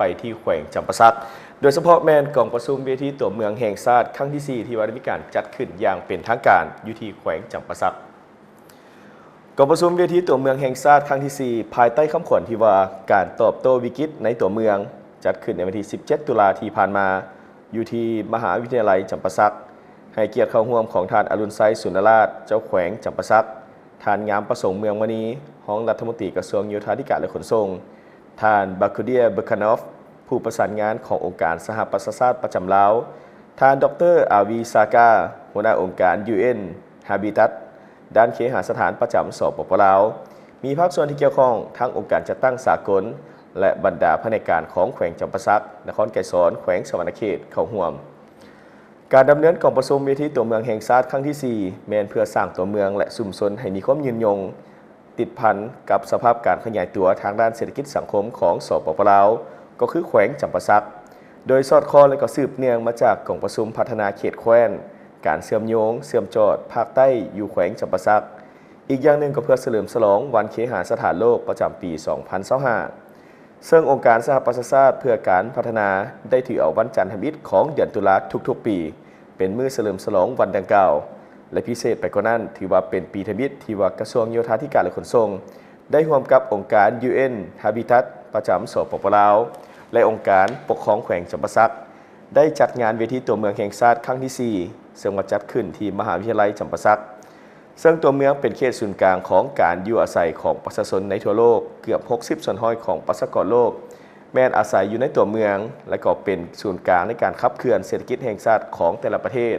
ໄປທີ່ແຂວງຈຳປາສັກ, ໂດຍສະເພາະແມ່ນກອງປະຊຸມເວທີຕົວເມືອງແຫ່ງຊາດຄັ້ງທີສີ່ ທີ່ວ່າໄດ້ມີການຈັດຂຶ້ນຢ່າງເປັນທາງການຢູ່ທີ່ແຂວງຈຳປາສັກ. ກອງປະຊຸມເວທີຕົວເມືອງແຫ່ງຊາດຄັ້ງທີສີ່ ພາຍໃຕ້ຄຳຂວັນທີ່ວ່າ ການຕອບໂຕ້ວິກິດໃນຕົວເມືອງ ຈັດຂຶ້ນໃນວັນທີສິບເຈັດ ຕຸລາທີ່ຜ່ານມາ ຢູ່ທີ່ມະຫາວິທະຍາໄລຈຳປາສັກ, ໃຫ້ກຽດເຂົ້າຮ່ວມຂອງທ່ານ ອະລຸນໄຊ ສຸນນະລາດ ເຈົ້າແຂວງຈຳປາສັກ, ທ່ານ ງາມປະສົງ ເມືອງມະນີ ຮອງລັດຖະມົນຕີກະຊວງໂຍທາທິການ ແລະ ຂົນສົ່ງ, ທ່ານ ບາຄູເດຍ ເບີຄານອຟ ຜູ້ປະສານງານຂອງອົງການສະຫະປະຊາຊາດປະຈຳລາວ, ທ່ານ ດອກເຕີ ອາວີ ຊາກາ ຫົວໜ້າອົງການ ຢູເອັນ ຮາບິຕັດ ດ້ານເຄຫະສະຖານປະຈຳ ສປປ ລາວ, ມີພາກສ່ວນທີ່ກ່ຽວຂ້ອງທັງອົງການຈັດຕັ້ງສາກົນ ແລະ ບັນດາພະແນກການຂອງແຂວງຈຳປາສັກ, ນະຄອນໄກສອນ, ແຂວງສະຫວັນນະເຂດເຂົ້າຮ່ວມ. ການດຳເນີນກອງປະຊຸມເວທີຕົວເມືອງແຫ່ງຊາດຄັ້ງທີສີ່ ແມ່ນເພື່ອສ້າງຕົວເມືອງ ແລະ ຊຸມຊົນໃຫ້ມີຄວາມຍືນຍົງ ຕິດພັນກັບສະພາບການຂະຫຍາຍຕົວທາງດ້ານເສດຖະກິດສັງຄົມຂອງ ສປປ ລາວ ກໍຄືແຂວງຈຳປາສັກ, ໂດຍສອດຄ່ອງ ແລະ ກໍສືບເນື່ອງມາຈາກກອງປະຊຸມພັດທະນາເຂດແຄວ້ນ, ການເຊື່ອມໂຍງ, ເຊື່ອມຈອດພາກໃຕ້ຢູ່ແຂວງຈຳປາສັກ. ອີກຢ່າງໜຶ່ງກໍເພື່ອສະເຫຼີມສະຫຼອງວັນເຄຫະສະຖານໂລກປະຈຳປີສອງພັນຊາວຫ້າ ເຊິ່ງອົງການສະຫະປະຊາຊາດເພື່ອການພັດທະນາໄດ້ຖືເອົາວັນຈັນທຳອິດຂອງເດືອນຕຸລາທຸກໆປີ ເປັນມື້ສະເຫຼີມສະຫຼອງວັນດັ່ງກ່າວ ແລະ ພິເສດໄປກວ່ານັ້ນ ຖືວ່າເປັນປີທຳອິດທີ່ວ່າກະຊວງໂຍທາທິການ ແລະ ຂົນສົ່ງ ໄດ້ຮ່ວມກັບອົງການ ຢູເອັນ ຮາບິຕັດ ປະຈຳ ສປປ ລາວ ແລະ ອົງການປົກຄອງແຂວງຈຳປາສັກ ໄດ້ຈັດງານເວທີຕົວເມືອງແຫ່ງຊາດຄັ້ງທີສີ່ ເຊິ່ງວ່າຈັດຂຶ້ນທີ່ມະຫາວິທະຍາໄລຈຳປາສັກ. ເຊິ່ງຕົວເມືອງເປັນເຂດສູນກາງຂອງການຢູ່ອາໄສຂອງປະຊາຊົນໃນທົ່ວໂລກ, ເກືອບຫົກສິບສ່ວນຮ້ອຍຂອງປະຊາກອນໂລກ ແມ່ນອາໄສຢູ່ໃນຕົວເມືອງ ແລະ ກໍເປັນສູນກາງໃນການຂັບເຄື່ອນເສດຖະກິດແຫ່ງຊາດຂອງແຕ່ລະປະເທດ.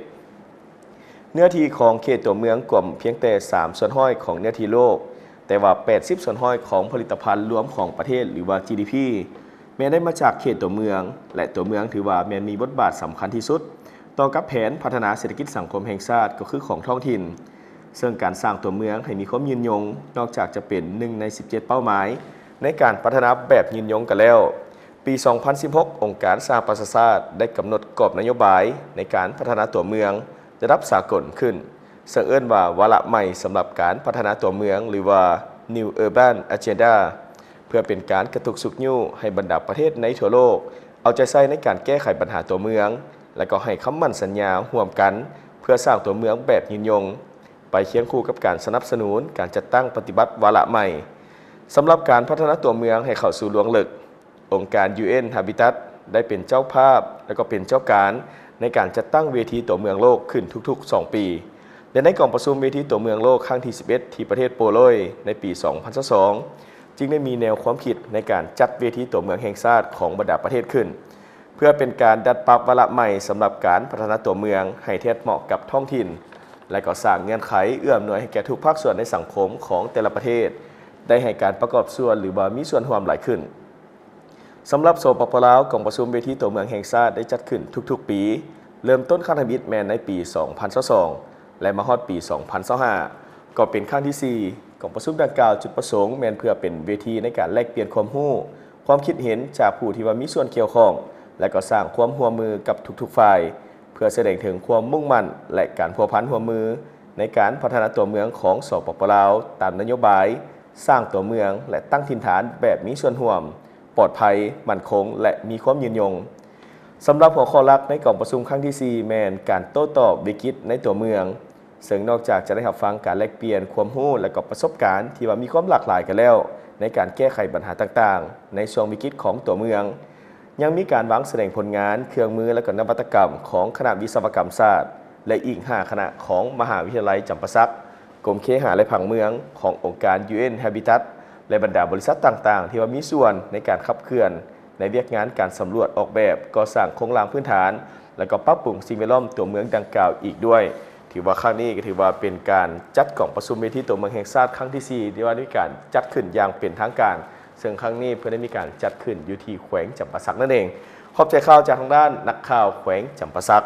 ເນື້ອທີ່ຂອງເຂດຕົວເມືອງກວມພຽງແຕ່ສາມສ່ວນຮ້ອຍຂອງເນື້ອທີ່ໂລກ, ແຕ່ວ່າແປດສິບສ່ວນຮ້ອຍຂອງຜະລິດຕະພັນລວມຂອງປະເທດ ຫຼືວ່າ ຈີດີພີ ແມ່ນໄດ້ມາຈາກເຂດຕົວເມືອງ ແລະ ຕົວເມືອງຖືວ່າແມ່ນມີບົດບາດສຳຄັນທີ່ສຸດ ຕໍ່ກັບແຜນພັດທະນາເສດຖະກິດສັງຄົມແຫ່ງຊາດ ກໍຄືຂອງທ້ອງຖິ່ນ. ເຊິ່ງການສ້າງຕົວເມືອງໃຫ້ມີຄວາມຍືນຍົງ ນອກຈາກຈະເປັນໜຶ່ງໃນສິບເຈັດເປົ້າໝາຍໃນການພັດທະນາແບບຍືນຍົງກັນແລ້ວ, ປີສອງພັນສິບຫົກ ອົງການສະຫະປະຊາຊາດໄດ້ກຳນົດກອບນະໂຍບາຍໃນການພັດທະນາຕົວເມືອງລະດັບສາກົນຂຶ້ນ, ເຊິ່ງເອີ້ນວ່າວາລະໃໝ່ສຳລັບການພັດທະນາຕົວເມືອງ ຫຼືວ່າ New Urban Agenda ເພື່ອເປັນການກະຕຸກຊຸກຍູ້ໃຫ້ບັນດາປະເທດໃນທົ່ວໂລກເອົາໃຈໃສ່ໃນການແກ້ໄຂບັນຫາຕົວເມືອງ ແລະ ກໍໃຫ້ຄຳໝັ້ນສັນຍາຮ່ວມກັນເພື່ອສ້າງຕົວເມືອງແບບຍືນຍົງ ໄປຄຽງຄູ່ກັບການສະໜັບສະໜູນການຈັດຕັ້ງປະຕິບັດວາລະໃໝ່. ສຳລັບການພັດທະນາຕົວເມືອງໃຫ້ເຂົ້າສູ່ລວງເລິກ, ອົງການ ຢູເອັນ ຮາບິຕັດ ໄດ້ເປັນເຈົ້າພາບ ແລະ ກໍເປັນເຈົ້າການໃນການຈັດຕັ້ງເວທີຕົວເມືອງໂລກຂຶ້ນທຸກໆສອງປີ ແລະ ໃນກອງປະຊຸມເວທີຕົວເມືອງໂລກຄັ້ງທີສິບເອັດ ທີ່ປະເທດໂປໂລຍໃນປີສອງພັນຊາວສອງ ຈຶ່ງໄດ້ມີແນວຄວາມຄິດໃນການຈັດເວທີຕົວເມືອງແຫ່ງຊາດຂອງບັນດາປະເທດຂຶ້ນ ເພື່ອເປັນການດັດປັບວາລະໃໝ່ສຳລັບການພັດທະນາຕົວເມືອງໃຫ້ແທດເໝາະກັບທ້ອງຖິ່ນ ແລະ ກໍສ້າງເງື່ອນໄຂເອື້ອອຳນວຍໃຫ້ແກ່ທຸກພາກສ່ວນໃນສັງຄົມຂອງແຕ່ລະປະເທດ ໄດ້ໃຫ້ການປະກອບສ່ວນ ຫຼືວ່າມີສ່ວນຮ່ວມຫຼາຍຂຶ້ນ. ສຳລັບ ສປປ ລາວ, ກອງປະຊຸມເວທີຕົວເມືອງແຫ່ງຊາດໄດ້ຈັດຂຶ້ນທຸກໆປີ, ເລີ່ມຕົ້ນຄັ້ງທຳອິດແມ່ນໃນປີສອງພັນຊາວສອງ ແລະ ມາຮອດປີສອງພັນຊາວຫ້າ ກໍເປັນຄັ້ງທີສີ່. ກອງປະຊຸມດັ່ງກ່າວ ຈຸດປະສົງແມ່ນເພື່ອເປັນເວທີໃນການແລກປ່ຽນຄວາມຮູ້, ຄວາມຄິດເຫັນຈາກຜູ້ທີ່ວ່າມີສ່ວນກ່ຽວຂ້ອງ ແລະ ກໍສ້າງຄວາມຮ່ວມມືກັບທຸກໆຝ່າຍ ເພື່ອສະແດງເຖິງຄວາມມຸ່ງໝັ້ນ ແລະ ການພົວພັນຮ່ວມມືໃນການພັດທະນາຕົວເມືອງຂອງ ສປປ ລາວ ຕາມນະໂຍບາຍ ສ້າງຕົວເມືອງ ແລະ ຕັ້ງຖິ່ນຖານແບບມີສ່ວນຮ່ວມ, ປອດໄພ, ໝັ້ນຄົງ ແລະ ມີຄວາມຍືນຍົງ. ສຳລັບຫົວຂໍ້ຫຼັກໃນກອງປະຊຸມຄັ້ງທີສີ່ ແມ່ນການໂຕ້ຕອບວິກິດໃນຕົວເມືອງ, ເຊິ່ງນອກຈາກຈະໄດ້ຮັບຟັງການແລກປ່ຽນຄວາມຮູ້ ແລະ ກໍປະສົບການທີ່ວ່າມີຄວາມຫຼາກຫຼາຍກັນແລ້ວ ໃນການແກ້ໄຂບັນຫາຕ່າງໆ ໃນຊ່ວງວິກິດຂອງຕົວເມືອງ, ຍັງມີການວາງສະແດງຜົນງານ, ເຄື່ອງມື ແລະ ກໍນະວັດຕະກຳຂອງຄະນະວິສະວະກຳສາດ ແລະ ອີກຫ້າຄະນະຂອງມະຫາວິທະຍາໄລຈຳປາສັກ, ກົມເຄຫະ ແລະ ຜັງເມືອງ, ຂອງອົງການ ຢູເອັນ ຮາບິຕັດ ແລະ ບັນດາບໍລິສັດຕ່າງໆ ທີ່ວ່າມີສ່ວນໃນການຂັບເຄື່ອນໃນວຽກງານການສຳຫຼວດອອກແບບ, ກໍ່ສ້າງໂຄງລ່າງພື້ນຖານ ແລະ ກໍປັບປຸງສິ່ງແວດລ້ອມຕົວເມືອງດັ່ງກ່າວອີກດ້ວຍ. ຖືວ່າຄັ້ງນີ້ກໍຖືວ່າເປັນການຈັດກອງປະຊຸມເວທີຕົວເມືອງແຫ່ງຊາດຄັ້ງທີສີ່ ທີ່ວ່າໄດ້ມີການຈັດຂຶ້ນຢ່າງເປັນທາງການ, ເຊິ່ງຄັ້ງນີ້ເພິ່ນໄດ້ມີການຈັດຂຶ້ນຢູ່ທີ່ແຂວງຈຳປາສັກນັ້ນເອງ. ຂອບໃຈຂ່າວຈາກທາງດ້ານນັກຂ່າວແຂວງຈຳປາສັກ.